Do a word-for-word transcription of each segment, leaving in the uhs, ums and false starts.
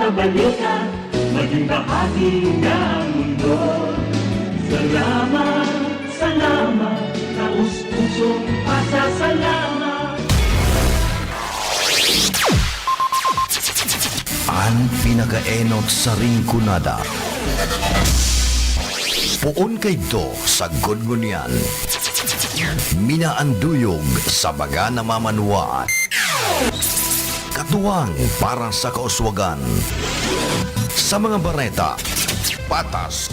Balita, maging bahagi ng mundo. Salamat, salamat, taos-pusong pasasalamat. An pinakaenot sa Rinconada. Poon kaidto sagkod ngunyan. Minaanduyog sa baga na mamanwaan. Katuwang para sa kauswagan. Sa mga bareta, patas.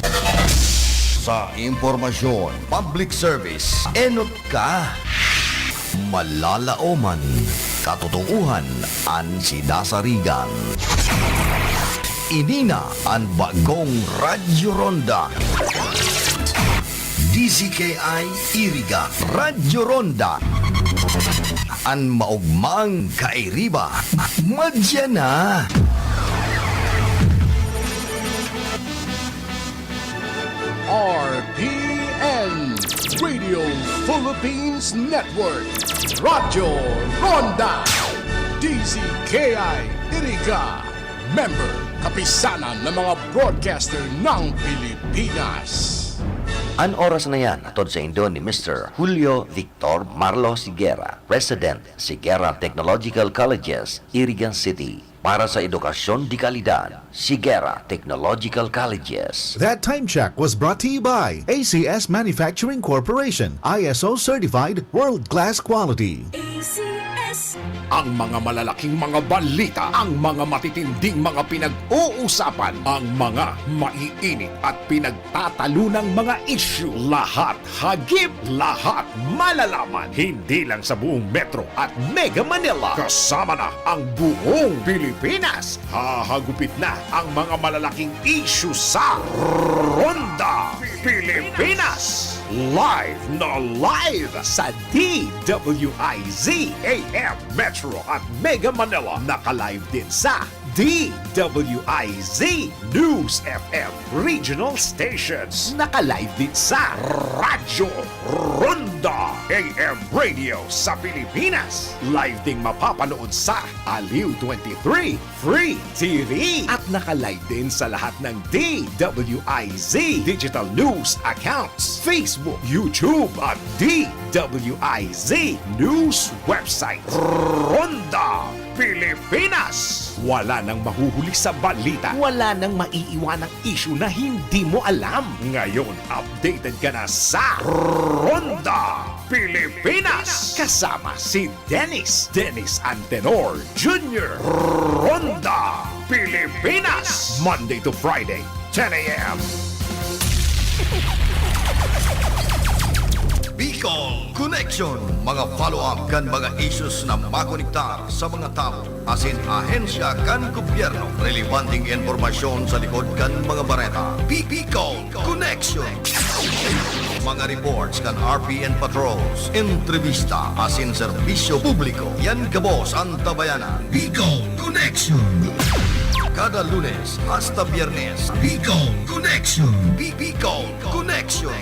Sa impormasyon, public service, enot ka. Malalaoman, katotoohan an sinasarigan. Ini na an bagong Radyo Ronda. D Z K I Iriga, Radyo Ronda. An maogmang kairiba, madya na. R P N, Radio Philippines Network, Radyo Ronda, D Z K I Iriga, member, Kapisanan ng mga Broadcaster ng Pilipinas. An oras na yan, hatod saindo ni Mister Julio Victor Marlo Siguera, President, Siguera Technological Colleges, Iriga City, para sa edukasyon de kalidad. Siguera Technological Colleges. That time check was brought to you by A C S Manufacturing Corporation, I S O certified, world-class quality. A C S. Ang mga malalaking mga balita, ang mga matitinding mga pinag-uusapan, ang mga maiinit at pinagtatalunang mga isyu, lahat hagip, lahat malalaman. Hindi lang sa buong Metro at Mega Manila, kasama na ang buong Pilipinas. Hahagupit na ang mga malalaking isyu sa Ronda Pilipinas. Live na live sa D W I Z A M Metro at Mega Manila. Naka-live din sa D W I Z News F M Regional Stations. Naka-live din sa Radyo Ronda A M Radio sa Pilipinas. Live ding mapapanood sa Aliw twenty-three Free T V. At naka-live din sa lahat ng D W I Z digital news accounts, Facebook, YouTube, at D W I Z news website. Ronda Pilipinas. Wala nang mahuhuli sa balita. Wala nang maiiwanang isyu na hindi mo alam. Ngayon, updated ka na sa Ronda Pilipinas. Kasama si Dennis, Dennis Antenor Junior. Ronda Pilipinas. Monday to Friday, ten a m. Bicol Connection, mga follow-up kan mga issues na makonektar sa mga tawo asin ahensya kan gobyerno. Relebanteng impormasyon sa likod kan mga bareta. Bi-, Bicol Connection. Mga reports kan R P N patrols, entrevista asin serbisyo publiko. Yan gabos an tabayanan. Bicol Connection. Kada Lunes hasta Biyernes, Bicol Connection. Bi-, Bicol Connection.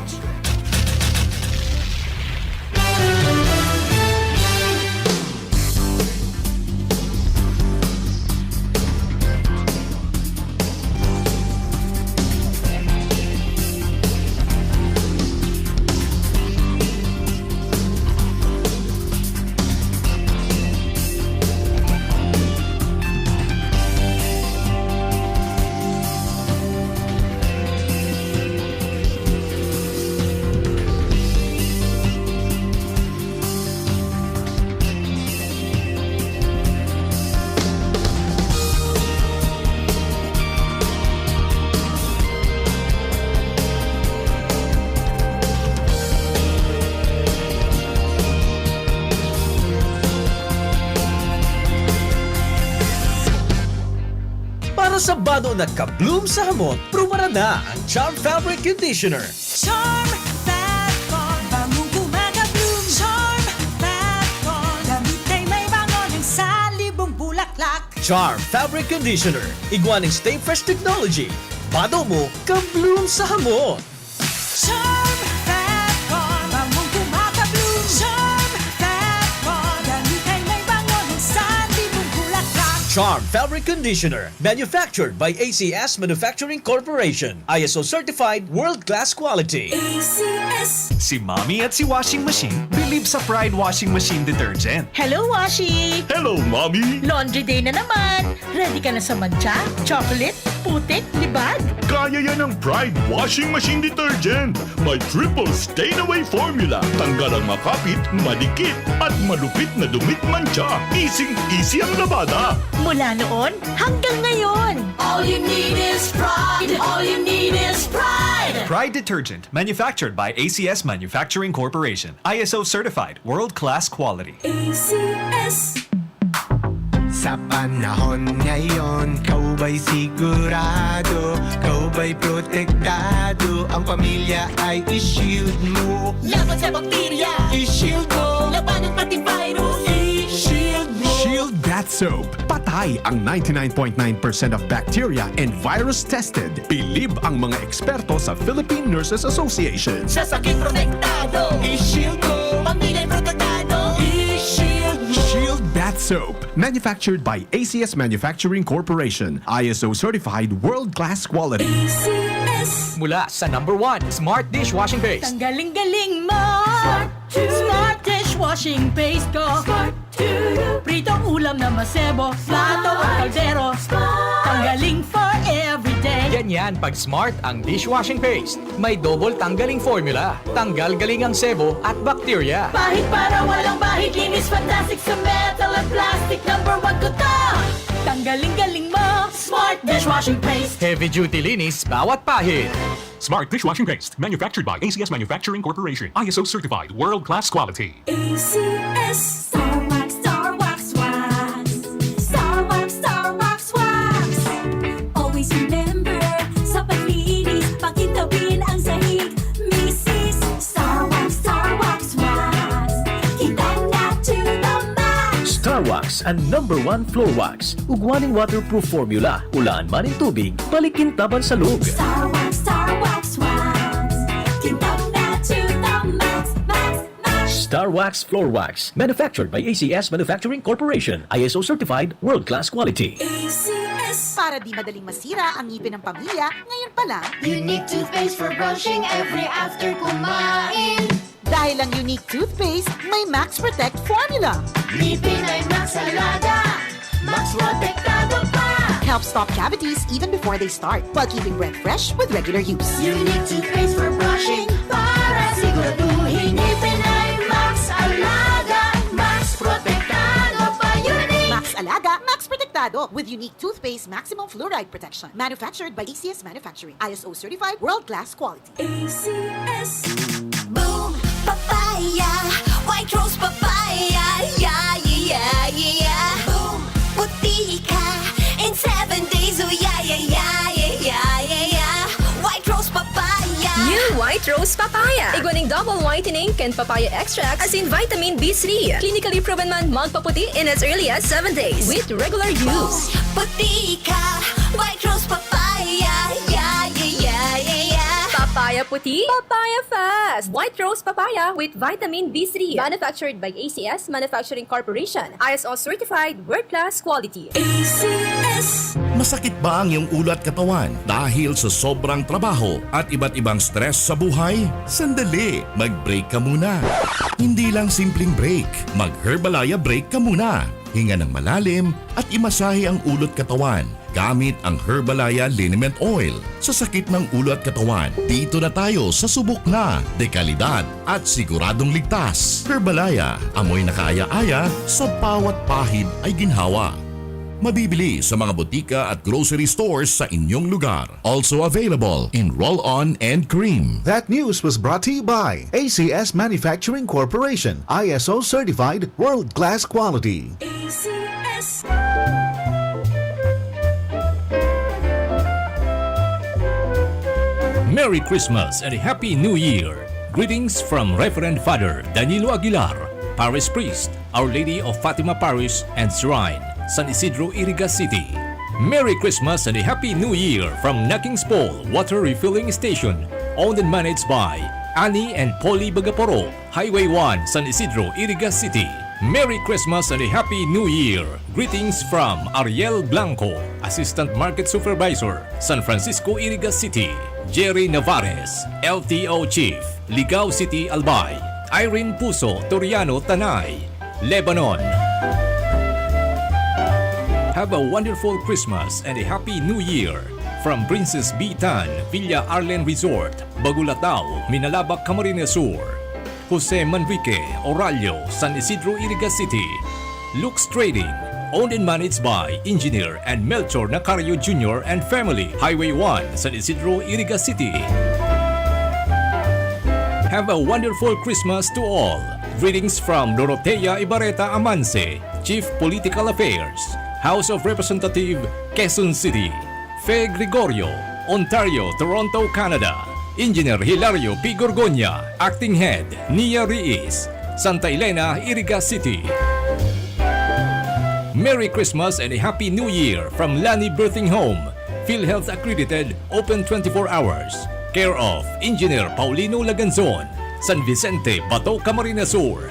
Para sa bado na ka-bloom sa hamot, prubarada na ang Charm Fabric Conditioner. Charm Fat Con, bangong kumaga-bloom. Charm Fat Con, damit ay may bango ng salibong bulaklak. Charm Fabric Conditioner, igwa ning Stay Fresh Technology. Bado mo, ka-bloom sa hamot. Charm Fat Con, bangong kumaga-bloom. Charm Fat Con, damit ay may bango ng salibong bulaklak. Charm Fabric Conditioner, manufactured by A C S Manufacturing Corporation. I S O certified, world-class quality. A C S. Si Mommy at si Washing Machine bilib sa Pride Washing Machine Detergent. Hello, Washi! Hello, Mommy! Laundry day na naman! Ready ka na sa mantsa, chocolate, putik, libag? Kaya yan ng Pride Washing Machine Detergent. May triple stain away formula. Tanggal ang makapit, madikit, at malupit na dumit mantsa. Easing-easy ang labada. Mula noon hanggang ngayon. All you need is Pride. All you need is Pride. Pride Detergent, manufactured by A C S Manufacturing Corporation. I S O certified, world-class quality. A C S. Sa panahon ngayon, ikaw ba'y sigurado? Ikaw ba'y protektado? Ang pamilya ay i-shield mo. Laban sa bakterya, i-shield mo. Labanan pati virus, i-shield mo. Shield Bath Soap. Patay ang ninety-nine point nine percent of bacteria and virus tested. Bilib ang mga eksperto sa Philippine Nurses Association. Sa sakit protektado, i-shield mo. Pamilya protektado, i-shield mo. Shield Bath Soap. Manufactured by A C S Manufacturing Corporation. I S O certified, world-class quality. A C S. Mula sa number one, Smart Dishwashing Paste. Tanggaling-galing mo! Smart to you. Smart Dishwashing Paste ko. Smart to you. Pritong ulam na masebo, plato o kaldero. Smart. Tanggaling for everyday. Ganyan pag Smart ang dishwashing paste. May double tanggaling formula. Tanggal galing ang sebo at bakterya. Pahid para walang bahid, linis fantastic sa metal at plastic. Number one ko to! Tanggaling-galing mo, Smart Dishwashing Paste. Heavy duty linis bawat pahid. Smart Dishwashing Paste, manufactured by A C S Manufacturing Corporation. I S O certified, world-class quality. A C S. Star Wax, Star Wax, Wax. Star Wax, Star Wax, Wax. Always remember, sa paglinis, pakintabin ang sahig. Misis, Star Wax, Star Wax, Wax. Kitang na to the max. Star Wax, ang number one floor wax. Ugwa nin waterproof formula. Ulaan man nin tubig, balikin taban sa log. Star Wax, Star Wax, Wax. Kitang na to the max, max, max. Star Wax Floor Wax. Manufactured by A C S Manufacturing Corporation. I S O certified, world-class quality. A C S. Para di madaling masira ang ngipin ng pamilya, ngayon pa lang. Unique toothpaste for brushing every after kumain. Dahil ang Unique Toothpaste may Max Protect Formula. Ngipin ay Max Alaga, Max Protektado pa. Helps stop cavities even before they start, while keeping breath fresh with regular use. Unique toothpaste for brushing para siguraduhin ngipin ay Max Alaga, Max Protektado pa. Unique. Max Alaga, Max Protektado with Unique Toothpaste Maximum Fluoride Protection. Manufactured by A C S Manufacturing. I S O certified, world-class quality. A C S. Boom! Papaya! White Rose Papaya! Yeah, yeah, yeah, yeah, yeah! Boom! Puti ka in seven days! Oh, yeah, yeah, yeah, yeah, yeah, yeah, yeah! White Rose Papaya! New White Rose Papaya! Igwa ning double whitening kan papaya extract, asin vitamin B three. Clinically proven man magpaputi in as early as seven days with regular use. Boom! Puti ka! White Rose Papaya! Yeah, yeah, yeah, yeah, yeah! Papaya puti, papaya fast! White Rose Papaya with vitamin B three. Manufactured by A C S Manufacturing Corporation. I S O certified, world-class quality. A C S. Masakit ba ang iyong ulo at katawan dahil sa sobrang trabaho at iba't ibang stress sa buhay? Sandali, mag-break ka muna. Hindi lang simpleng break, mag-Herbalaya break ka muna. Hinga ng malalim at imasahe ang ulo at katawan gamit ang Herbalaya Liniment Oil. Sa sakit ng ulo at katawan, dito na tayo sa subok na, dekalidad at siguradong ligtas. Herbalaya, amoy na kaaya-aya, sa bawat pahid ay ginhawa. Mabibili sa mga botika at grocery stores sa inyong lugar. Also available in roll-on and cream. That news was brought to you by A C S Manufacturing Corporation, I S O certified, world-class quality. A C S. Merry Christmas and a Happy New Year! Greetings from Reverend Father Danilo Aguilar, Parish Priest, Our Lady of Fatima Parish and Shrine, San Isidro, Iriga City. Merry Christmas and a Happy New Year from Naking's Paul Water Refilling Station, owned and managed by Annie and Polly Bagaporo, Highway one, San Isidro, Iriga City. Merry Christmas and a Happy New Year! Greetings from Ariel Blanco, Assistant Market Supervisor, San Francisco, Iriga City, Jerry Navarez, L T O Chief, Ligao City, Albay, Irene Puso, Toriano, Tanay, Lebanon. Have a wonderful Christmas and a Happy New Year from Princess B Tan, Villa Arlen Resort, Bagulataw, Minalabac, Camarines Sur. Jose Manrique Oralio, San Isidro, Iriga City. Lux Trading, owned and managed by Engineer and Melchor Nacario Junior and family, Highway one, San Isidro, Iriga City. Have a wonderful Christmas to all. Greetings from Dorotea Ibarreta Amanse, Chief Political Affairs, House of Representative, Quezon City. Fe Gregorio, Ontario, Toronto, Canada. Engineer Hilario P Gorgonia, Acting Head, Nia Riis, Santa Elena, Iriga City. Merry Christmas and a Happy New Year from Lani Birthing Home, PhilHealth accredited, open twenty-four hours. Care of Engineer Paulino Laganzon, San Vicente, Bato, Camarines Sur.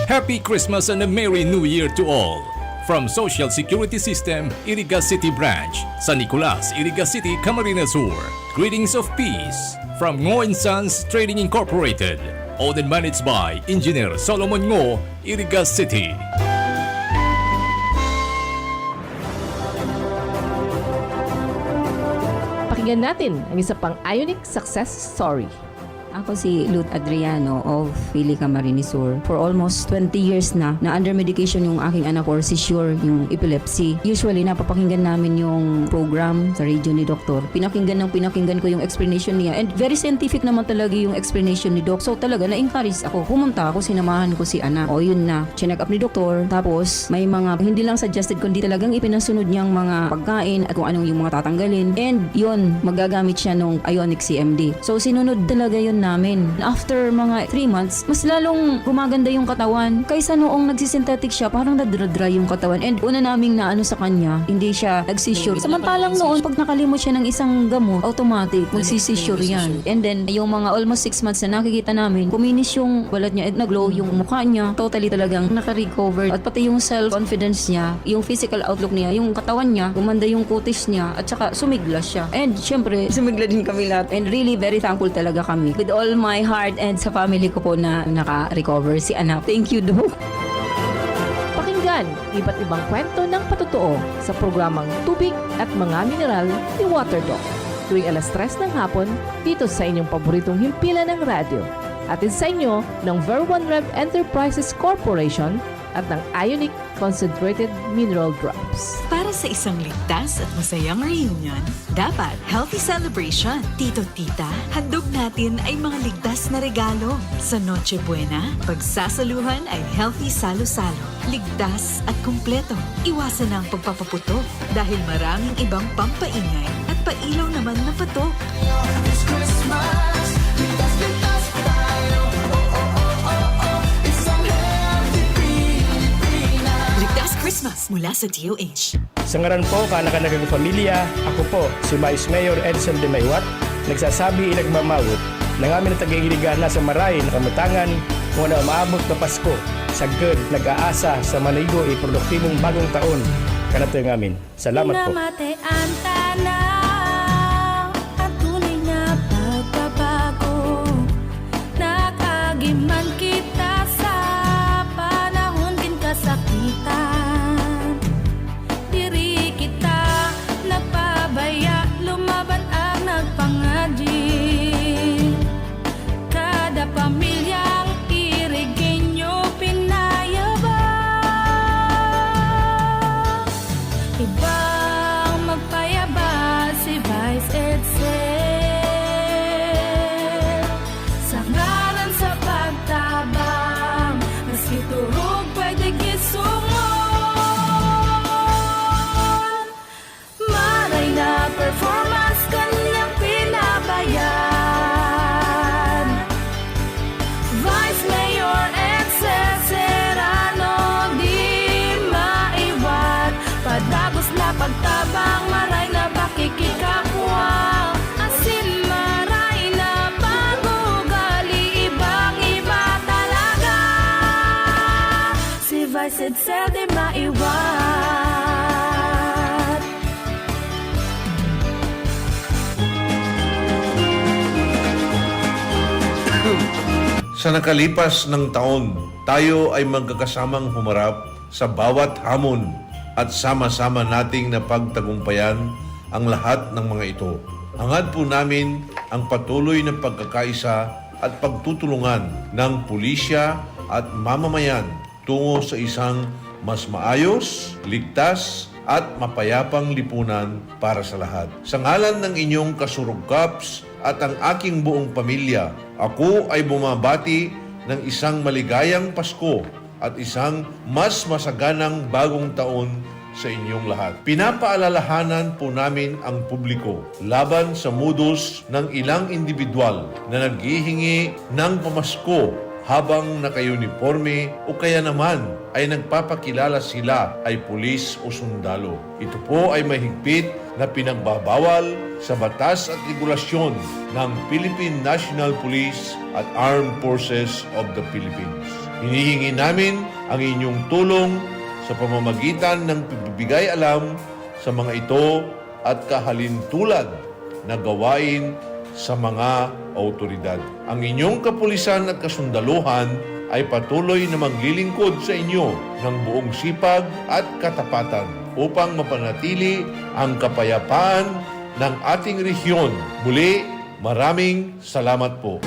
Happy Christmas and a Merry New Year to all! From Social Security System, Iriga City Branch, San Nicolas, Iriga City, Camarines Sur. Greetings of peace from Ngo and Sons Trading Incorporated, owned and managed by Engineer Solomon Ngo, Iriga City. Pakinggan natin ang isa pang Ionic success story. Ako si Ruth Adriano of Philly, Camarines Sur. For almost twenty years na, na under medication yung aking anak for seizure, yung epilepsy. Usually, napapakinggan namin yung program sa radio ni Doktor. Pinakinggan ng pinakinggan ko yung explanation niya. And very scientific naman talaga yung explanation ni Doc. So talaga, na-encourage ako. Pumunta ako, sinamahan ko si anak. O yun na, chineck up ni Doktor. Tapos, may mga hindi lang suggested, kundi talagang ipinasunod niyang mga pagkain at kung anong yung mga tatanggalin. And yun, magagamit siya nung Ionic C M D. So, sinunod talaga yun namin. After mga three months, mas lalong gumaganda yung katawan. Kaysa noong nagsisynthetic siya, parang nadra-dry yung katawan. And una naming naano sa kanya, hindi siya nag-seizure. Samantalang noon, pag nakalimot siya ng isang gamot, automatic, magsi-seizure yan. And then, yung mga almost six months na nakikita namin, kuminis yung balat niya, nag-glow yung mukha niya. Totally talagang naka-recover. At pati yung self-confidence niya, yung physical outlook niya, yung katawan niya, gumanda yung kutis niya, at saka sumigla siya. And syempre, sumigla din kami lahat. And really very thankful talaga kami. With all my heart and sa family ko po na naka-recover si anak. Thank you, Doc. Pakinggan iba't ibang kwento ng patotoo sa programang Tubig at Mga Mineral ni Water Doc, tuwing alas tres ng hapon, dito sa inyong paboritong himpilan ng radyo. Hatid sa inyo ng Ver One Rev Enterprises Corporation at ng Ionic Concentrated Mineral Drops. Para sa isang ligtas at masayang reunion, dapat healthy celebration. Tito, tita, handog natin ay mga ligtas na regalo. Sa Noche Buena, pagsasaluhan ay healthy salo-salo. Ligtas at kumpleto. Iwasan na ang pagpapaputok dahil maraming ibang pampaingay at pailaw naman na patok. This Christmas, ligtas, ligtas tayo. Oh, oh, oh, oh, oh. Isang healthy Pilipinas. Ligtas Christmas mula sa D O H. Sa ngaran po kan Naga Pamilya, ako po si Vice Mayor Edsel de Maywat, nagsasabi, inagmamawot na ngamin na taga-Iriga na sa maray na kamotangan, ngona umaabot na Pasko, sagkod, nag-aasa sa maligo e produktibong bagong taon kan atong ngamin. Salamat po. Namatay ang tanaw, ang tunay na pagbabago. Nag-agi man kita sa panahon nin kasakitan, diri kita nagpabaya, lumaban at nagpangadi. Kada pamilyang Irigenyo pinayabang, ibang magpayabas Sel di maiwat. Sa nakalipas ng taon, tayo ay magkakasamang humarap sa bawat hamon at sama-sama nating napagtagumpayan ang lahat ng mga ito. Hangad po namin ang patuloy na pagkakaisa at pagtutulungan ng pulisya at mamamayan tungo sa isang mas maayos, ligtas, at mapayapang lipunan para sa lahat. Sa ngalan ng inyong kasurog, Kaps, at ang aking buong pamilya, ako ay bumabati ng isang maligayang Pasko at isang mas masaganang Bagong Taon sa inyong lahat. Pinapaalalahanan po namin ang publiko laban sa modus ng ilang indibidwal na naghihingi ng pamasko habang naka-uniporme o kaya naman ay nagpapakilala sila ay pulis o sundalo. Ito po ay mahigpit na pinagbabawal sa batas at regulasyon ng Philippine National Police at Armed Forces of the Philippines. Hinihingi namin ang inyong tulong sa pamamagitan ng pagbibigay alam sa mga ito at kahalintulad na gawain sa mga awtoridad. Ang inyong kapulisan at kasundaluhan ay patuloy na maglilingkod sa inyo ng buong sipag at katapatan upang mapanatili ang kapayapaan ng ating rehiyon. Muli, maraming salamat po.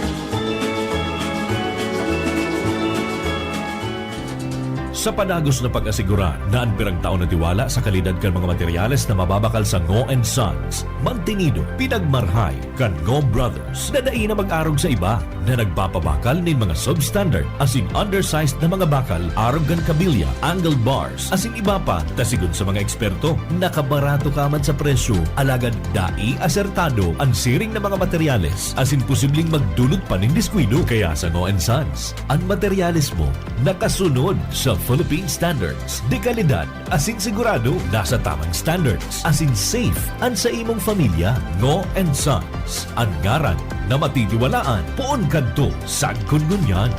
Sa padagos na pag-asigurar na an pirang tao na tiwala sa kalidad kan mga materyales na mababakal sa Ngo and Sons, mantinido, pinagmarhay kan Ngo Brothers na dai na mag-arog sa iba na nagpapabakal nin mga substandard asin undersized na mga bakal arog kan kabilya, angled bars, asin iba pa, ta sigon sa mga eksperto, nakabarato ka man sa presyo, alagad dai asertado an siring na mga materyales asin posibleng magdulot pa nin diskuido. Kaya sa Ngo and Sons, an materyales mo nakasunod sa Philippine standards de kalidad asin sigurado nasa tamang standards asin safe an sa imong pamilya. Ngo and Sons, an ngaran na matitiwalaan poon kadto sagkod ngunyan.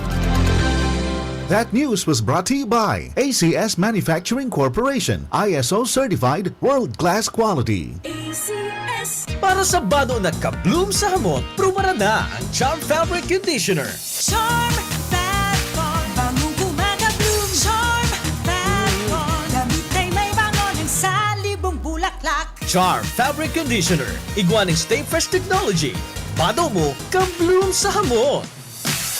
That news was brought to you by A C S Manufacturing Corporation, I S O certified, world-class quality. A C S. Para sa bado na ka-bloom sa hamot, prubaran na ang Charm Fabric Conditioner. Charm Fabcon, bangong kumaka-bloom. Charm Fabcon, damit ay may bango ng salibong bulaklak. Charm Fabric Conditioner, igwa nin Stay Fresh Technology. Bado mo, ka-bloom sa hamot.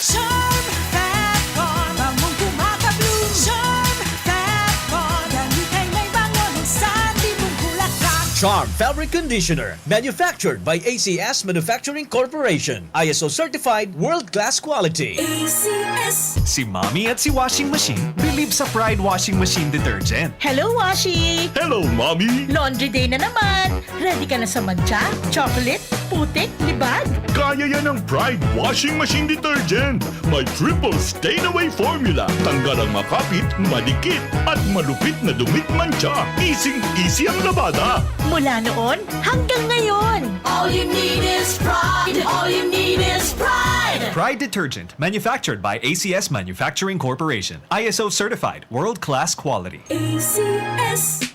Charm Fabcon, bangong kumaka-bloom. Charm Fabcon, damit ay may bango ng salibong bulaklak. Charm Fabric Conditioner, manufactured by A C S Manufacturing Corporation. I S O certified, world-class quality. A C S. Si Mommy at si Washing Machine bilib sa Pride Washing Machine Detergent. Hello, Washi! Hello, Mommy! Laundry day na naman! Ready ka na sa mantsa, chocolate, putik, libag? Kaya yan ng Pride Washing Machine Detergent! May triple stain away formula. Tanggal ang makapit, madikit, at malupit na dumit mantsa. Easing-easy ang labada. Mula noon hanggang ngayon. All you need is Pride. All you need is Pride. Pride Detergent, manufactured by A C S Manufacturing Corporation. I S O certified, world-class quality. A C S.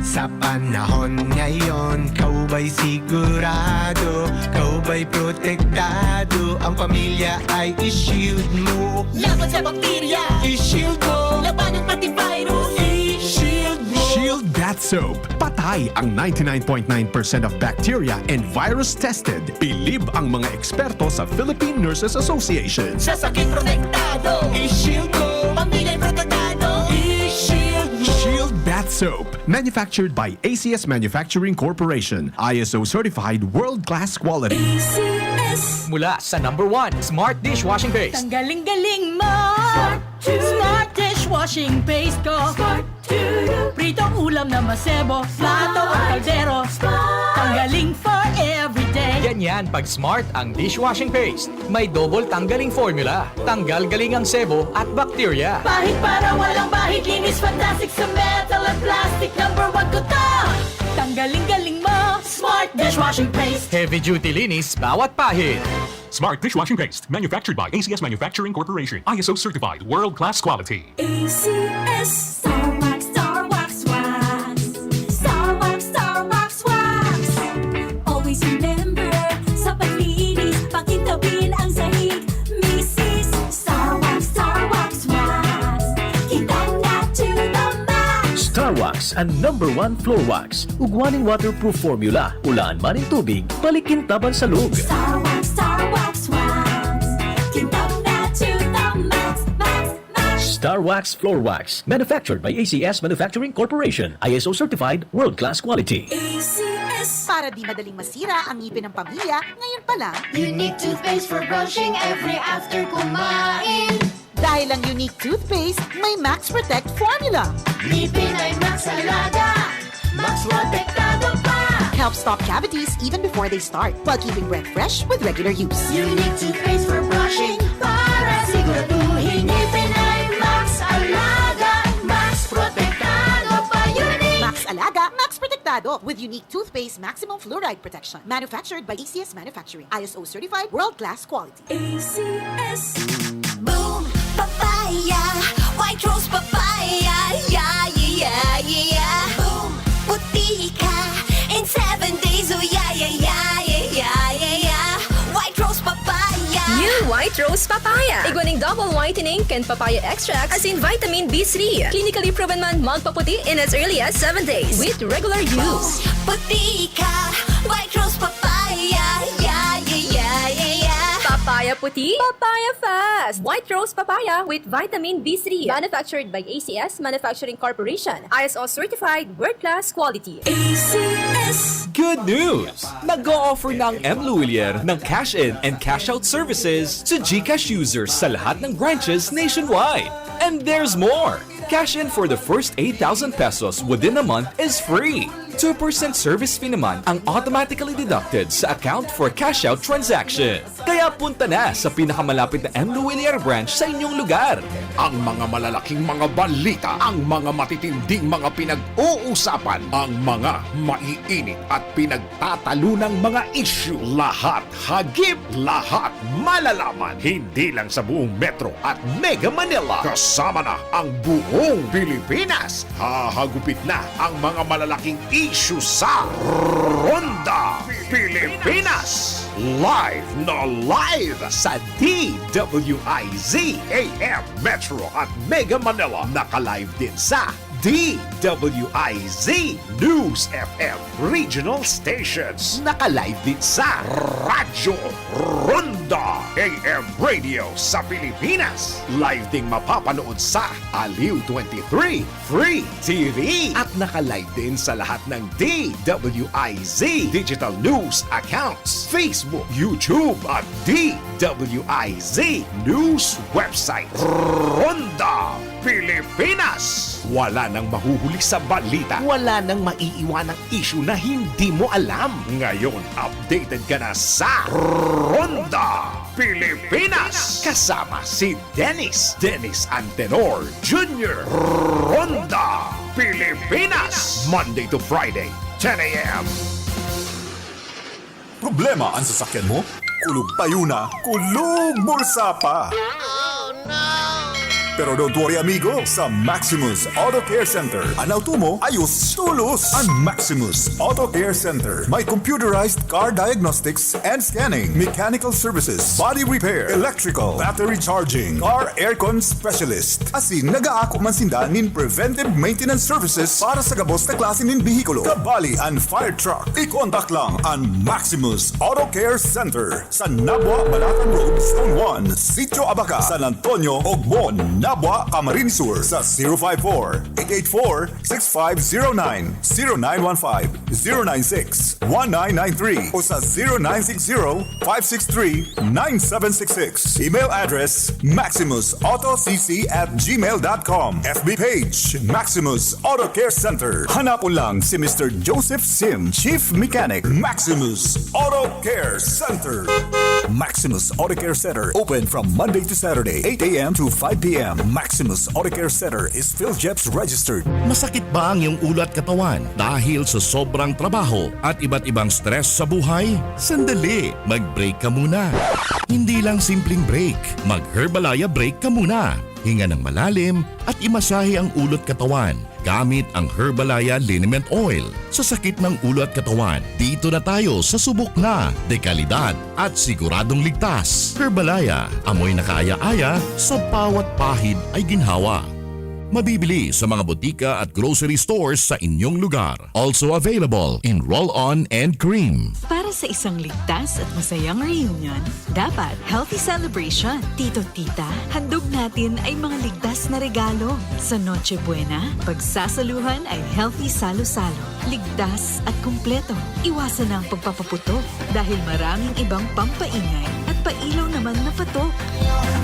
Sa panahon ngayon, kau ba'y sigurado, kau ba'y protektado, ang pamilya ay i-shield mo. Laban sa bakterya, i-shield mo. Labanan pati virus, i-shield mo. Shield Bath Soap. Patay ang ninety-nine point nine percent of bacteria and virus tested. Bilib ang mga eksperto sa Philippine Nurses Association. Sa sakit protektado, i-shield mo. Pamilya protektado, i-shield mo. Shield Bath Soap. Manufactured by A C S Manufacturing Corporation. I S O certified, world-class quality. A C S. Mula sa number one, Smart Dishwashing Paste. Tanggaling-galing mo! Smart Dishwashing Paste ko. Smart. Pritong ulam na masebo, plato o kaldero. Tanggaling for everyday. Ganyan pag Smart ang dishwashing paste. May double tanggaling formula. Tanggal galing ang sebo at bakterya. Pahid para walang bahid, linis fantastic sa metal at plastic. Number one ko to. Tanggaling-galing mo, Smart Dishwashing Paste. Heavy duty linis bawat pahid. Smart dishwashing paste, manufactured by A C S Manufacturing Corporation. I S O certified, world-class quality. A C S, Star Wax, Star Wax, Wax. Star Wax, Star Wax, Wax. Always remember, sa paglinis, pakintabin ang sahig. Misis, Star Wax, Star Wax, Wax. Kintang na to the max. Star Wax, an number one floor wax. Ugwa ning waterproof formula, ulaan man nin tubig, balik kintaban sa log. Star Wax, Star Wax, Wax. Kintang na to the max, max, max. Star Wax Floor Wax, manufactured by A C S Manufacturing Corporation, I S O certified, world-class quality. A C S. Para di madaling masira ang ngipin ng pamilya, ngayon pa lang. Unique toothpaste for brushing every after kumain. Dahil ang Unique Toothpaste may Max Protect Formula. Ngipin ay Max Alaga, Max Protektado pa. Helps stop cavities even before they start, while keeping breath fresh with regular use. Unique toothpaste for brushing para siguraduhin ngipin ay Max Alaga, Max Protektado pa. Unique. Max Alaga, Max Protektado with Unique Toothpaste Maximum Fluoride Protection. Manufactured by A C S Manufacturing. I S O certified, world-class quality. A C S. Boom! Papaya! White Rose Papaya! Yeah, yeah, yeah, yeah, yeah! Boom! Puti ka in seven days! Oh, yeah, yeah, yeah, yeah, yeah, yeah, yeah! White Rose Papaya! New White Rose Papaya. Igwa ning double whitening kan papaya extract, asin vitamin B three. Clinically proven man magpaputi in as early as seven days with regular use. Puti ka! White Rose Papaya! Yeah, yeah, yeah, yeah, yeah! Papaya puti, papaya fast. White Rose Papaya with vitamin B three. Manufactured by A C S Manufacturing Corporation. I S O certified, world-class quality. A C S. Good news! Nag-o-offer na ang M. Luwilier ng cash-in and cash-out services to GCash users sa lahat ng branches nationwide. And there's more! Cash in for the first eight thousand pesos within a month is free. Two percent service fee naman ang automatically deducted sa account for cash-out transaction. Kaya punta na sa pinakamalapit na M. Luwilier branch sa inyong lugar. Ang mga malalaking mga balita, ang mga matitinding mga pinag-uusapan, ang mga maiinit at pinagtatalunang mga isyu, lahat hagip, lahat malalaman, hindi lang sa buong Metro at Mega Manila, kasama na ang buong Pilipinas. Hahagupit na ang mga malalaking isyu sa Ronda Pilipinas. Live na live sa D W I Z A M Metro at Mega Manila. Naka-live din sa D W I Z News F M Regional Stations. Naka-live din sa Radyo Ronda A M Radio sa Pilipinas. Live ding mapapanood sa Aliw twenty-three Free T V. At naka-live din sa lahat ng D W I Z digital news accounts, Facebook, YouTube, at D W I Z news website. Ronda Pilipinas. Wala nang mahuhuli sa balita. Wala nang maiiwanang isyu na hindi mo alam. Ngayon, updated ka na sa Ronda Pilipinas. Kasama si Dennis, Dennis Antenor Junior. Ronda Pilipinas. Monday to Friday, ten a.m. Problema an sasakyan mo? Kulog payo na, kulog bulsa pa! Pero don't worry, amigo, sa Maximus Auto Care Center, an auto mo ayos tolos! An Maximus Auto Care Center may computerized car diagnostics and scanning, mechanical services, body repair, electrical, battery charging, car aircon specialist. Asin nagaako man sinda nin preventive maintenance services para sa gabos na klase nin behikulo. Kabali an fire truck. I-contact lang an Maximus Auto Care Center sa Nabua, Balatan Road, Zone one, Sitio Abaca, San Antonio, Ogmon, Nabua, Camarines Sur sa zero five four, eight eight four, six five zero nine, zero nine one five, zero nine six, one nine nine three o sa zero nine six zero, five six three, nine seven six six. Email address, maximus auto c c at gmail dot com. F B page, Maximus Auto Care Center. Hanapon lang si Mister Joseph Sim, Chief Mechanic, Maximus Auto Care Center. Maximus Auto Care Center, open from Monday to Saturday, eight a.m. to five p.m. Maximus Auto Care Center is PhilGEPS registered. Masakit ba ang iyong ulo at katawan dahil sa sobrang trabaho at iba't ibang stress sa buhay? Sandali, mag-break ka muna. Hindi lang simpleng break, mag-Herbalaya break ka muna. Hinga ng malalim at imasahe ang ulo't katawan gamit ang Herbalaya Liniment Oil. Sa sakit ng ulo at katawan, dito na tayo sa subok na, dekalidad at siguradong ligtas. Herbalaya, amoy na kaaya-aya, sa bawat pahid ay ginhawa. Mabibili sa mga botika at grocery stores sa inyong lugar. Also available in roll-on and cream. Para sa isang ligtas at masayang reunion, dapat healthy celebration. Tito, tita, handog natin ay mga ligtas na regalo. Sa Noche Buena, pagsasaluhan ay healthy salo-salo. Ligtas at kumpleto. Iwasan na ang pagpapaputok dahil maraming ibang pampaingay at pailaw naman na patok.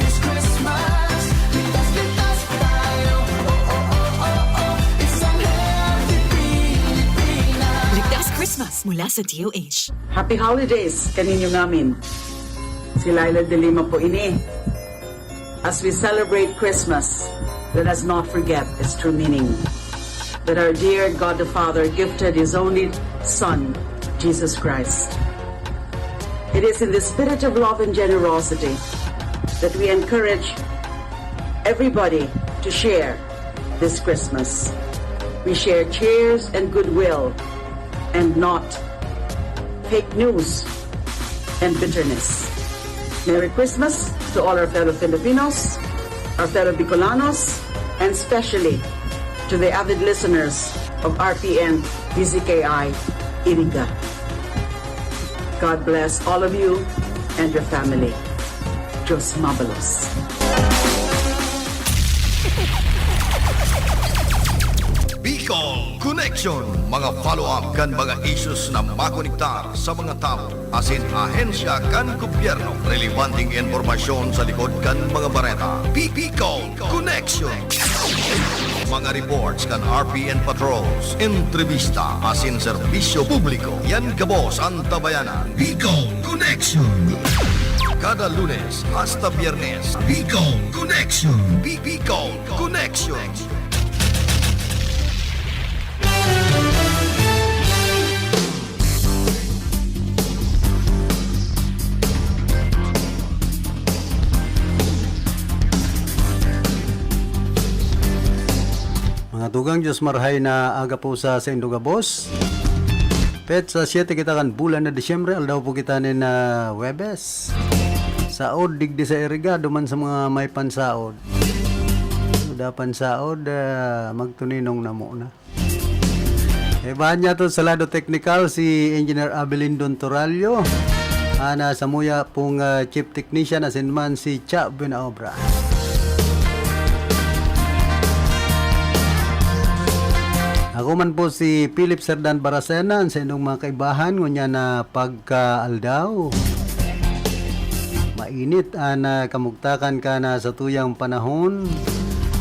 This Christmas, ligtas, ligtas tayo. Oh, oh, oh, oh, oh. Isang healthy Pilipinas. Ligtas Christmas mula sa D O H. Happy holidays kaninyo ngamin. Si Laila de Lima po ini. As we celebrate Christmas, let us not forget its true meaning. That our dear God the Father gifted His only Son, Jesus Christ. It is in the spirit of love and generosity that we encourage everybody to share this Christmas. We share cheers and goodwill and not fake news and bitterness. Merry Christmas to all our fellow Filipinos, our fellow Bicolanos, and especially to the avid listeners of R P N D Z K I Iriga. God bless all of you and your family. Diyos mabalos. Bicol Connection, mga follow-up kan mga issues na makonektar sa mga tawo asin ahensya kan gobyerno. Relebanteng impormasyon sa likod kan mga bareta. Bicol Connection. Mga reports kan R P N patrols, entrebista asin serbisyo publiko. Yan gabos an tabayanan. Bicol Connection. Kada Lunes hasta Biyernes, Bicol Connection. Bi- Bicol Connection. Mga tugang, Diyos marhay na aga po sa saindo gabos. Petsa siyete kita kan bulan na Disyembre, aldaw po kita nin, ah, Huwebes. Saod digdi sa Iriga, duman sa mga may pansaod. Wala pansaod, ah, magtuninong na muna. Ibahan niya to sa lado teknikal si Engineer Abelindon Torallo. Ana samuya pong, ah, chief technician asin man si Cha Buenaobra. Ako man po si Philip Serdan Baracena, sa inyong mga kaibahan, ngunyan na pagkaaldaw. Mainit an, ah, kamugtakan kan, ah, satuyang panahon.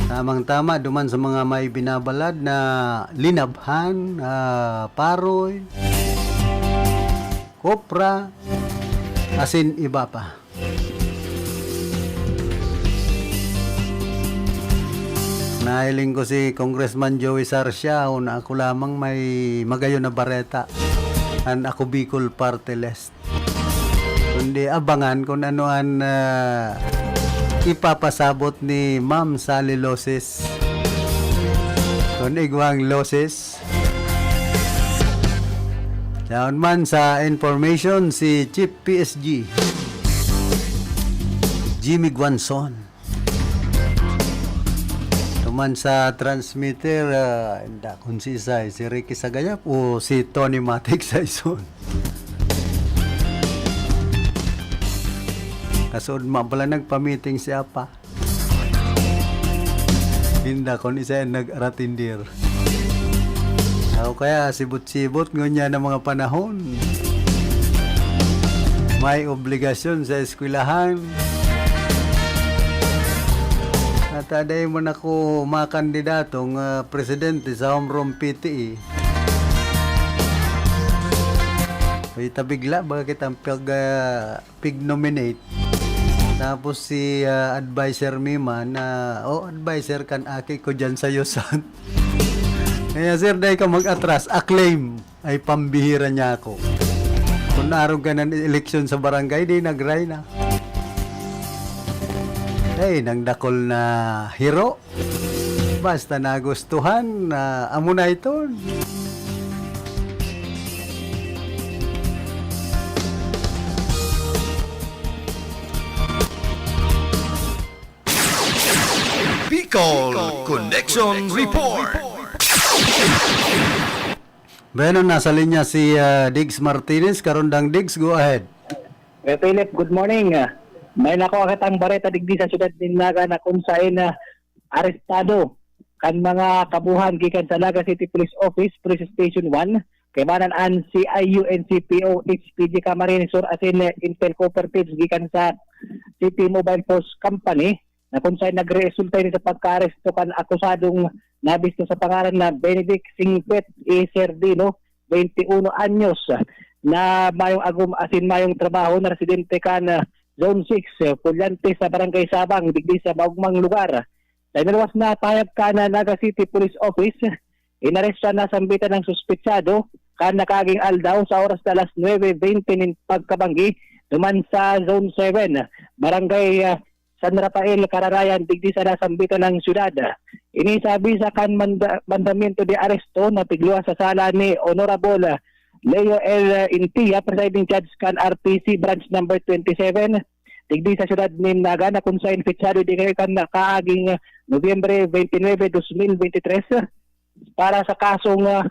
Tamang-tama duman sa mga may binabalad na linabhan, ah, paroy, kopra, asin iba pa. Nahiling ko si Congressman Joey Sarcia, o na ako lamang may magayon na bareta. An Ako Bicol Party List. Kundi abangan kung ano an, ah, ipapasabot ni Ma'am Sally Loses. Kung igwang Loses. Yaon man sa information si Chief P S G, Jimmy Guanzon. Tuman sa transmitter, ah, inda kun si Isay, si Ricky Sagayap o si Tony Matic Saison. Kasood ma pala nagpa-meeting si Apa. Inda kun isa yan nag-aratindir. Ako kaya sibot-sibot ngunyan ang mga panahon. May obligasyon sa eskwelahan. At aday mo na ko makandidatong, ah, presidente sa Homeroom P T A. Uy, tabigla, baga kitang pag, ah, pig-nominate. Tapos si, ah, adviser mi man na, "Oh, adviser kan aki ko dyan sa Yosat." Kaya, sir, dai ka mag-atras, acclaim. Ay, pambihira niya ako. Kung naarog ka ng eleksyon sa barangay, di nagray na. Ay, nang dakol na hiro. Basta nagustuhan, ah, amo na iton. Bicol Connection Report. Bueno, nasa linya si, ah, Diggs Martinez. Karondang Diggs, go ahead. Kuya Philip, good morning. Ah, may nakuha kitang bareta digdi sa siyudad nin Naga na kung saen na arestado kan mga kabuhan gikan sa Naga City Police Office, Police Station one, kaibanan an C I U N C P O H P G Camarines Sur asin, eh, intel cooperatives gikan sa City Mobile Force Company, na kung saan nagresulta ini sa pagkaaresto kan akusadong nabisto sa pangaran na Benedict Singpet E. Serdino, twenty-uno anyos, na mayong agom asin mayong trabaho, na residente kan, ah, Zone six, eh, Puliante sa Barangay Sabang, digdi sa maugmang lugar. Sa inaluwas na pahayag kan Naga City Police Office, inaresto na sambitan ng suspetsado kan nakaaging aldaw sa oras na alas nuebe veinte nin pagkabanggi duman sa Zone seven, Barangay, ah, San Rafael, Cararayan, digdi sa nasambitan ng syudad. Inisabi sa kan manda-, mandamiento de aresto na tigluwas sa sala ni Honorable Leo L. Intia, Presiding Judge kan R T C Branch Number twenty-seven, digdi sa syudad nin Naga, na kung saen pitsado digdi kan nakaaging Nobyembre twenty-nine, twenty twenty-three, para sa kasong, ah,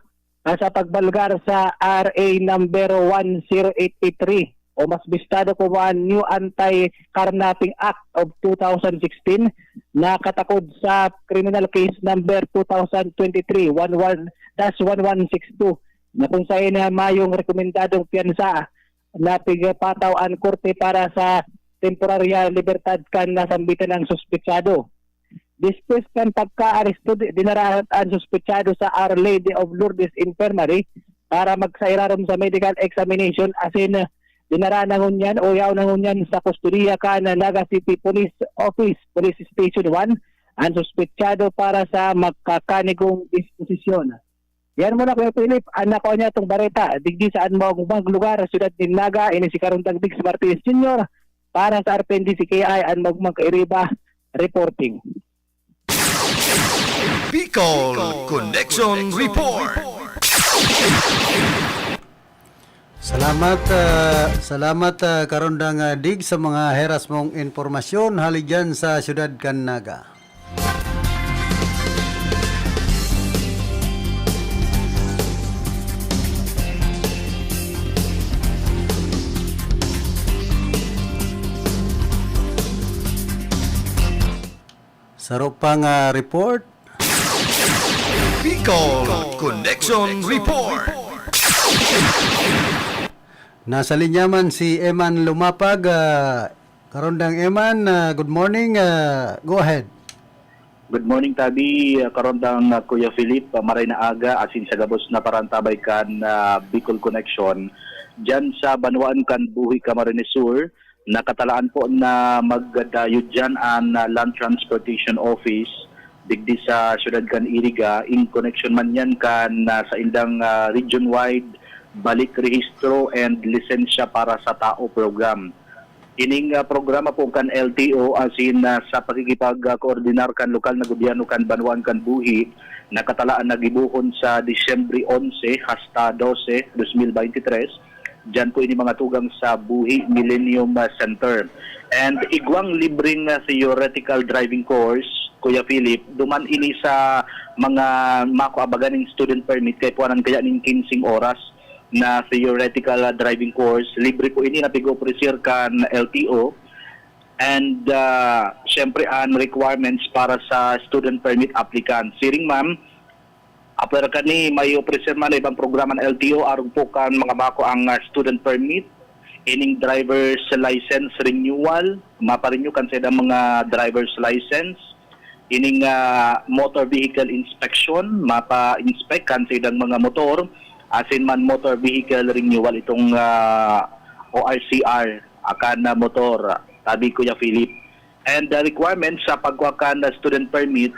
ah, sa pagbalgar sa R A number one zero eight eight three, o mas bistado ko man, New Anti-Carnapping Act of two thousand sixteen, na katakod sa criminal case number two thousand twenty-three one one dash one one six two, na kung saen na mayong rekomendadong piyansa na pigpataw an korte para sa temporarya libertad kan nasambitan ng suspetsado. Despues kan pagkaaresto, di-, dinara an suspetsado sa Our Lady of Lourdes Infirmary para magsairarom sa medical examination, asin dinara na ngunyan o yaon na ngunyan sa kustodiya kan Naga City Police Office, Police Station one, an suspetsado para sa makakanigong disposisyon. Yan muna, Kuya Philip, an nakua niyatong bareta digdi sa an maugmang lugar, siyudad nin Naga. Ini si Karundang Diggs Martinez Junior para sa R P N D C K I, an maugmang kairiba, reporting. Bicol Connection Report. Salamat, ah, salamat, ah, Karondang, ah, Dig, sa mga heras mong impormasyon hali dyan sa siyudad kan Naga. Saro pang, ah, report. Bicol Connection Report. Nasa linya man si Eman Lumapag. Ah, Karondang Eman, ah, good morning. Ah, go ahead. Good morning, Tabi. Ah, Karondang, ah, Kuya Philip, ah, maray na aga, asin sa gabos na parantabay kan, ah, Bicol Connection. Diyan sa banwaan kan Buhi, Camarines Sur, nakatalaan po na magdayo diyan an, ah, Land Transportation Office digdi sa siyudad kan Iriga, in connection man yan kan, ah, saindang, ah, region-wide balik rehistro and lisensya para sa tao program. Ining, ah, programa po kan L T O asin, ah, sa pakikipag-koordinar kan lokal na gobyerno kan banwaan kan Buhi, nakatalaan na gibohon sa Disyembre onse hasta dose, dos mil beintitres, diyan po ini mga tugang sa Buhi Millennium, ah, Center. And igwang libreng, ah, theoretical driving course, Kuya Philip, duman ini sa mga makaabagan nin student permit, kay puwanan kaya nin kinseng oras na theoretical, ah, driving course. Libre po ini na pig-ofrecer kan L T O. And, ah, syempre, ang requirements para sa student permit applicant. Siring man, apwera kani, may ofrecer man na ibang programa ng L T O, arog po kan mga bako ang, ah, student permit, ining driver's license renewal, maparenew kan sa idang mga driver's license, ining, ah, motor vehicle inspection, mapa-inspect kan sa idang mga motor, asin man motor vehicle renewal, itong, ah, O R C R, akan na motor, Tabi, Kuya Philip. And the requirements sa pagkuha kan student permit,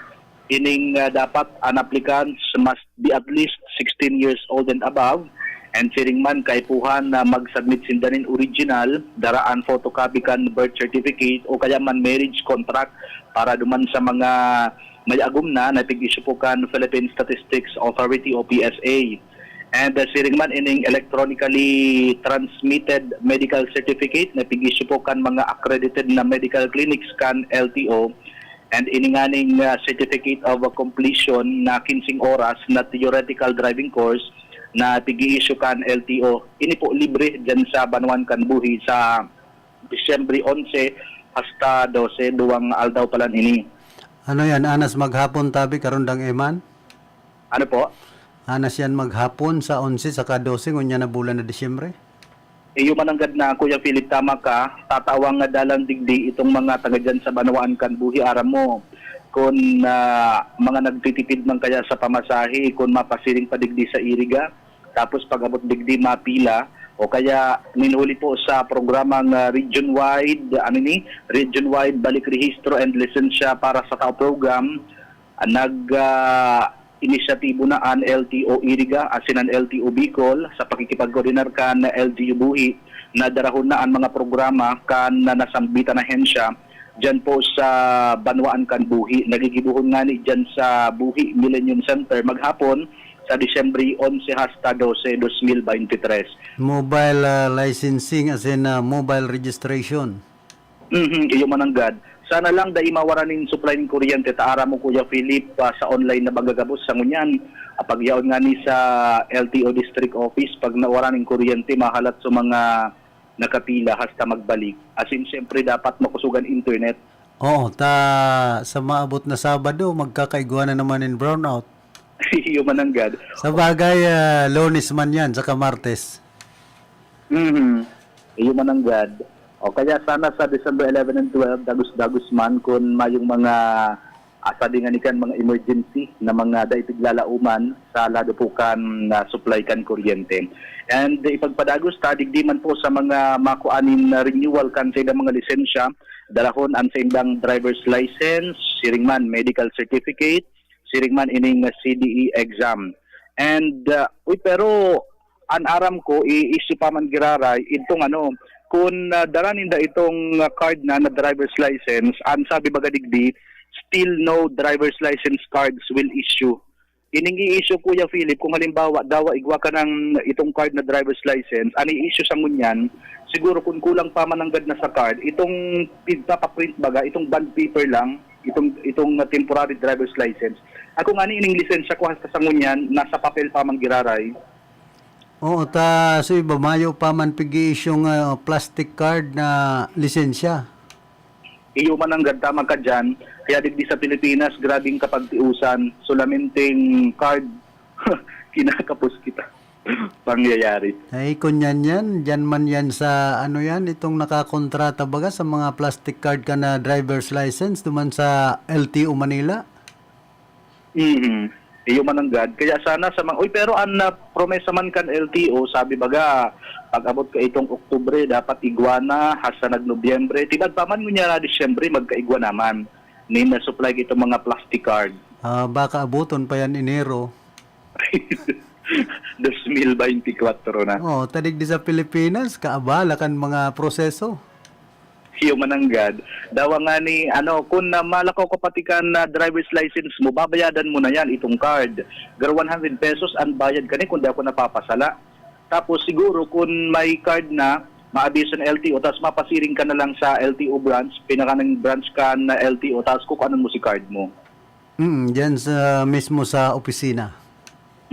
ining, ah, dapat an applicants must be at least sixteen years old and above, And siring man, kaipuhan na mag-submit sinda nin original, dara an photocopy kan birth certificate o kaya man marriage contract para duman sa mga may agom na na pig-issue po kan Philippine Statistics Authority o P S A. And, ah, siring man ining electronically transmitted medical certificate na pig-issue po kan mga accredited na medical clinics kan L T O. And ini nganing, ah, certificate of completion na kinsing oras na theoretical driving course na pig-i-issue kan L T O. Ini po libre diyan sa Banwaan kan Buhi sa Disyembre onse hasta dose, duwang aldaw pa lang ini. Ano yan? Anas maghapon tabi, karundang Eman? Ano po? Anas yan maghapon sa onse saka dose, ngunyan na bulan na Disyembre? Iyo mananggad na, Kuya Philip, tama ka. Tatawang nga dalan digdi itong mga taga dyan sa Banwaan kan Buhi, aram mo. Kun, ah, mga nagtitipid man kaya sa pamasahe, kun mapasiring pa digdi sa Iriga, tapos pag-abot digdi mapila, o kaya nin huli po sa programang, ah, region-wide, ano ni, region-wide balik rehistro and lisensya para sa tao program, ah, nag, ah, inisyatibo na an L T O Iriga asin an L T O Bicol sa pakikipagkoordinar kan L G U Buhi na darahon na an mga programa kan na nasambitan na ahensya diyan po sa Banwaan kan Buhi. Nagigibohon ngani diyan sa Buhi Millennium Center maghapon sa Disyembre onse hasta dose, dos mil beintitres. Mobile, ah, licensing as in, ah, mobile registration. Mhm, iyo mananggad. Sana lang dai mawara nin supply nin kuryente, ta aram mo, Kuya Philip, ah, sa online na baga gabos sa ngunyan. Ah, pag yaon ngani sa L T O District Office, pag nawara nin kuryente, mahalat sa mga nakapila hasta magbalik. As in, siyempre, dapat makusugan internet. Oo, ta sa maabot na Sabado, magkakaigwa na naman in brownout. Iyo mananggad. Sa bagay, ah, Lunes man yan, saka Martes. Mhm. Iyo mananggad. O kaya sana sa December eleven and twelve, dagos-dagos man kun mayong mga, ah, sabi nga ni kan, mga emergency na mga dai piglalauman sa lado po kan, ah, supply kan kuryente. And ipagpadagos ta, digdi man po sa mga makuha nin, ah, renewal kan saindang mga lisensya, darahon an saindang driver's license, siring man medical certificate, siring man ining C D E exam. And, ah, uy, pero an aram ko, i-issue pa man giraray itong ano, kun, ah, dara ninda itong, ah, card na, na driver's license, an sabi baga digdi, still no driver's license cards will issue. Ining i-issue, Kuya Philip, kung halimbawa, dawa igwa ka ng itong card na driver's license, an i-issue sa ngunyan, siguro kung kulang pa mananggad na sa card, itong pigpapaprint baga, itong bond paper lang, itong, itong, ah, temporary driver's license. Ako ngani, ining lisensya ko hasta sa ngunyan, nasa papel pa man giraray. Oo, ta sa iba, mayo pa man pig-i-issue nga plastic card na lisensya. Iyo mananggad, tama ka diyan. Kaya digdi sa Pilipinas, grabing kapagtiusan. Solamente card, kinakapos kita. Pangyayari. Ay, kun yan yan, dyan man yan sa, ano yan, itong nakakontrata baga sa mga plastic card ka na driver's license, duman sa L T O Manila? Mhm. Iyo mananggad. Kaya sana sa mga, uy, pero an, ah, promesa man kan L T O, sabi baga, pag-abot ka itong Oktubre, dapat igwa na, hasta nag-Nobyembre. Tibad pa man ngunyan na Disyembre, magkaigwa naman. Nin na-supply itong mga plastic card. Ah, baka abuton pa yan Enero. Dos mil beintikwatro na. Oh, tadig di sa Pilipinas, kaabala kan mga proseso. Iyo mananggad. Dawa nga ni, ano, kung na malakaw ka pati kan, ah, driver's license mo, babayadan mo na yan, itong card. Garo one hundred pesos ang bayad kani, kung di ako napapasala. Tapos siguro, kung may card na, maabiso ng L T O, tapos mapasiring ka na lang sa L T O branch, pinaka ng branch ka na L T O, tapos kukuanon mo si card mo. Mm, diyan sa, mismo sa opisina.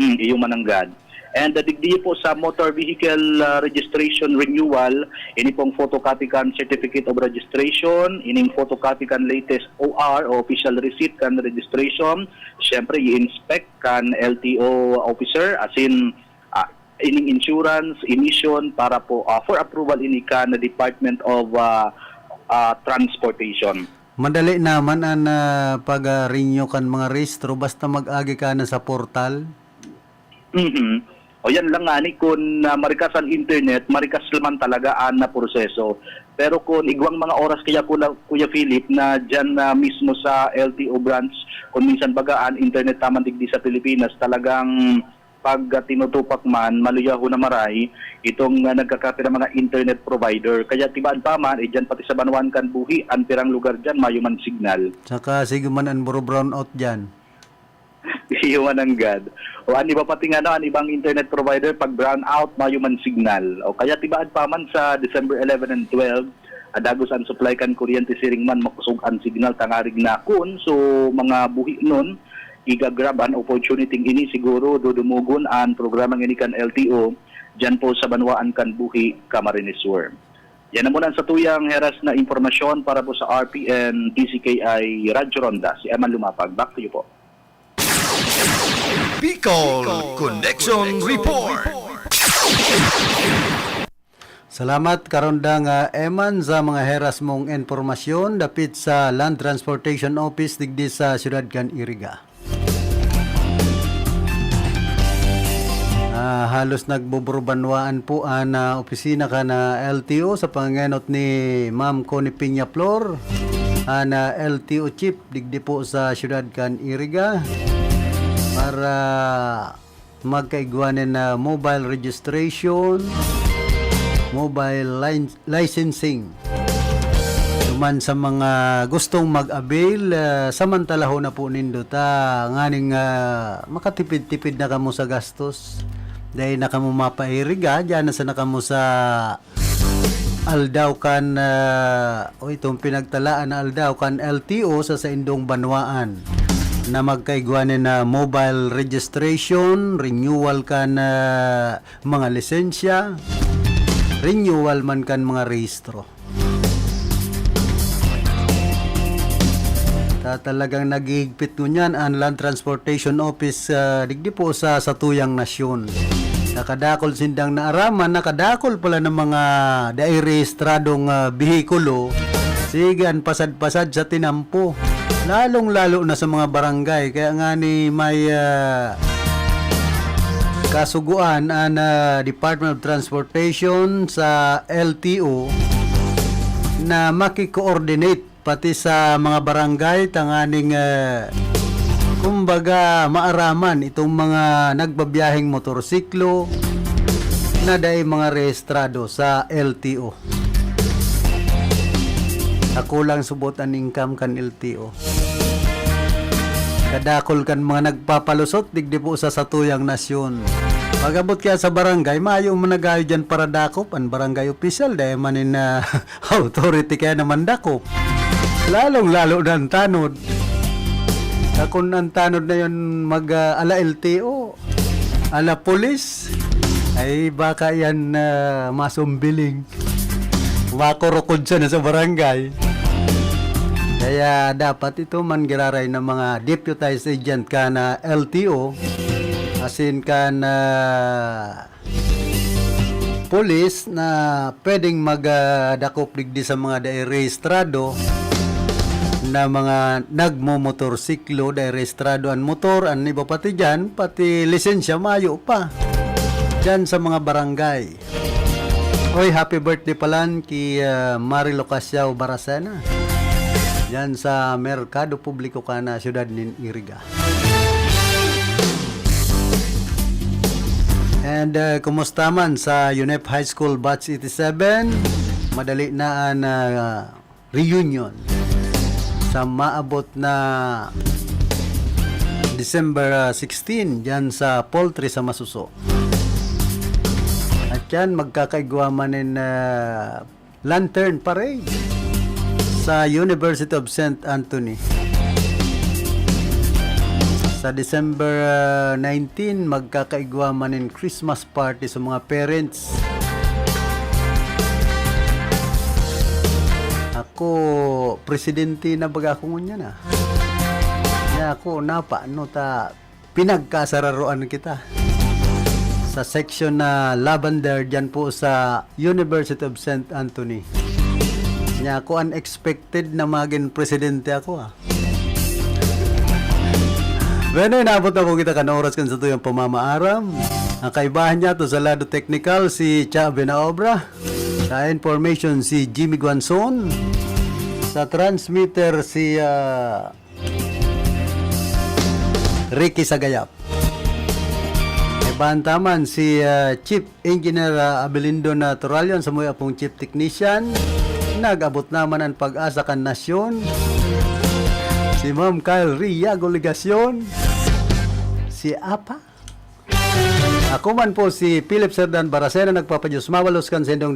Mm, iyo mananggad. And, ah, digdi po sa motor vehicle, ah, registration renewal, ini pong photocopy kan Certificate of Registration, ining photocopy kan latest O R o official receipt kan registration. Siyempre, i-inspect kan L T O officer, as in, ah, ining insurance, emission, para po, ah, for approval ini kan Department of, ah, ah, Transportation. Madali naman an, ah, pag, ah, renew kan mga rehistro basta mag-agi ka na sa portal? Mhm. O yan lang ngani, kun, ah, marikas ang internet, marikas naman talaga an, ah, proseso. Pero kun igwang mga oras kaya, Kula-, Kuya Philip, na diyan na mismo sa L T O branch, kun minsan baga an internet taman digdi sa Pilipinas, talagang Pag, ah, tinutupak man, maluyahon na maray itong, ah, nagkakapira mga internet provider. Kaya tibaad pa man, eh, dyan pati sa banwaan kan buhi, an pirang lugar dyan, mayo man signal. Saka sige man an buro brownout dyan. Iyo man nanggad. O an iba pati nga, no, an ibang internet provider, pag brownout, mayo man signal. O kaya tibaad pa man sa December eleven and twelve, ah, dagos an supply kan kuryente, siring man makosog an signal, tangarig na kun so mga buhi nun, iga-grab an opportunity ini, siguro dudumugon an programang ini kan L T O, dyan po sa banwaan kan buhi, Camarines Sur. Yan na muna ang satuyang heras na impormasyon para po sa R P N D Z K I Radyo Ronda, si Eman Lumapag. Back to you po. Bicol Connection Report. Salamat, Karondang, ah, Eman, sa mga heras mong impormasyon dapit sa Land Transportation Office digdi sa siyudad kan Iriga. Ah, halos nagbuburbanwaan po an, ah, opisina kan, ah, L T O sa pangenot ni Ma'am Connie Peñaflor, an, ah, L T O chief digdi po sa siyudad kan Iriga, para magkaigwa nin, ah, mobile registration, mobile lin-, licensing. Duman sa mga gustong mag-avail, ah, samantalahon na po nindo ta nganing, ah, makatipid-tipid na kamo sa gastos. Dai na kamo mapairiga, diyan na sana kamo sa aldaw kan, ah, o itong pinagtalaan na aldaw kan L T O sa saindong banwaan na magkaigwa nin, ah, mobile registration, renewal kan, ah, mga lisensya, renewal man kan mga rehistro. Ta-, talagang naghihigpit ngunyan an Land Transportation Office, ah, digdi po sa satuyang nasyon. Nakadakol sindang naaraman, nakadakol pala ng mga dai rehistradong, ah, behikulo. Sige, an pasad-pasad sa tinampo. Lalong-lalo na sa mga barangay. Kaya nga ni may, ah, kasuguan an, ah, Department of Transportation sa L T O na maki-coordinate pati sa mga barangay tanganing, ah, kumbaga, maaraman itong mga nagbabiyaheng motorsiklo na dai mga rehistrado sa L T O. Sa kulang subot an income kan L T O. Kadakol kan mga nagpapalusot digdi po sa satuyang nasyon. Pag-abot kaya sa barangay, mayo man nagayo diyan para dakop. An barangay opisyal, dai man nin, ah, authority kaya naman dakop. Lalong-lalo na an tanod. Sa kun an tanod na yon mag, ah, ala L T O, ala pulis, ay baka yan, ah, masumbiling. Makurukod siya na sa barangay. Kaya dapat ito man giraray ng mga deputized agent kan, ah, L T O, asin kan, ah, pulis na pwedeng mag, ah, dakop digdi sa mga dai rehistrado na mga nagmomotorsiklo, dai rehistrado an motor, an iba pati diyan, pati lisensya mayo pa diyan sa mga barangay. Oy, happy birthday palan ki, ah, Marilo Casiao Baracena, diyan sa Merkado Publiko kan, ah, siyudad nin Iriga. And, uh, kumusta man sa UNEP High School Batch eighty-seven? Madali na an, uh, reunion sa maabot na December, uh, sixteen, diyan sa Poultry sa Masuso. At yan, magkakaigwa man nin, uh, Lantern Parade sa University of Saint Anthony. Sa December, ah, nineteen, magkakaigwa man nin Christmas party sa mga parents. Ako, presidente na baga ako ngunyan, ah. Kaya ako, napa, ano ta, pinagkasararoan kita sa section na Lavender diyan po sa University of Saint Anthony. Niya ako, unexpected na magin presidente ako, ah. Bueno, inabot na po kita kan oras kan satuyang pamamaaram. Ang kaibahan niya to sa lado teknikal, si Cha Benaobra. Sa information, si Jimmy Guanzon. Sa transmitter, si, ah, Ricky Sagayap. May Pantaman si, ah, Chief Engineer, ah, Abelindo Naturalion, sa mga pong Chief Technician. Nag-abot naman ang pag-asa kan nasyon. Si Ma'am Kyle Riago Legacion. Si Apa? Ako man po si Philip Serdan Baracena, nagpapadiyos mabalos kan sendong